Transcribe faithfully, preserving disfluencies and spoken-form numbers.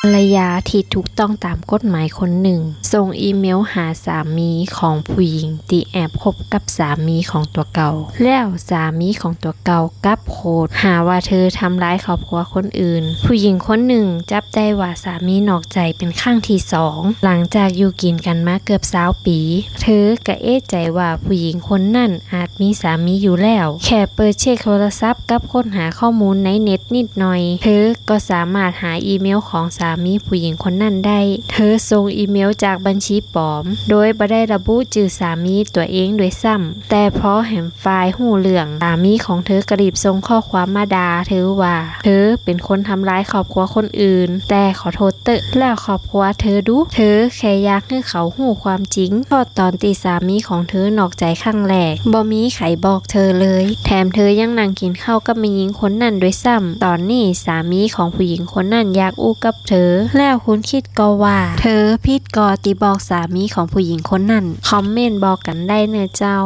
ภรรยาตี้ถูกต้องต๋ามกฎหมายคนนึ่ง ส่งอีเมลหาสามีของผู้หญิงตี้แอบคบกับสามีของตั๋วเก่า แล้วสามีของตั๋วเก่ากลับโขดหาว่าเธอทำร้ายครอบครัวคนอื่น ผู้หญิงคนนึ่งจับได้ว่าสามีนอกใจ๋เป๋นครั้งตี้สอง หลังจากอยู่กิ๋นกั๋นมาเกือบซาวปี๋ เธอก็เอะใจ๋ว่าผู้หญิงคนนั้นอาจมีสามีอยู่แล้ว แค่เปิดเช็คโทรศัพท์กับค้นหาข้อมูลในเน็ตนิดหน่อย เธอก็สามารถหาอีเมลของสามีผู้หญิงคนนั้นได้ เธอส่งอีเมลจากบัญชีปลอม โดยบ่ได้ระบุจื้อสามีตั๋วเองด้วยซ้ำ แต่พอแหมฝ่ายฮู้เรื่อง สามีของเธอก็รีบส่งข้อความมาด่าเธอว่า เธอเป๋นคนทำร้ายครอบครัวคนอื่น แต่ขอโทษเต๊อะ แล้วครอบครัวเธอดู เธอแค่อยากหื้อเขาฮู้ความจริง เพราะต๋อนตี้สามีของเธอนอกใจ๋ครั้งแรก บ่มีใผบอกเธอเลย แถมเธอยังนั่งกิ๋นข้าวกับแม่ญิงคนนั้นด้วยซ้ำ ต๋อนนี้สามีของผู้หญิงคนนั้นอยากอู้กับเธอ แล้วคุณคิดก่อว่า เธอผิดก่อตี้บอกสามีของผู้หญิงคนนั้น คอมเมนต์บอกกั๋นได้เน่อเจ้า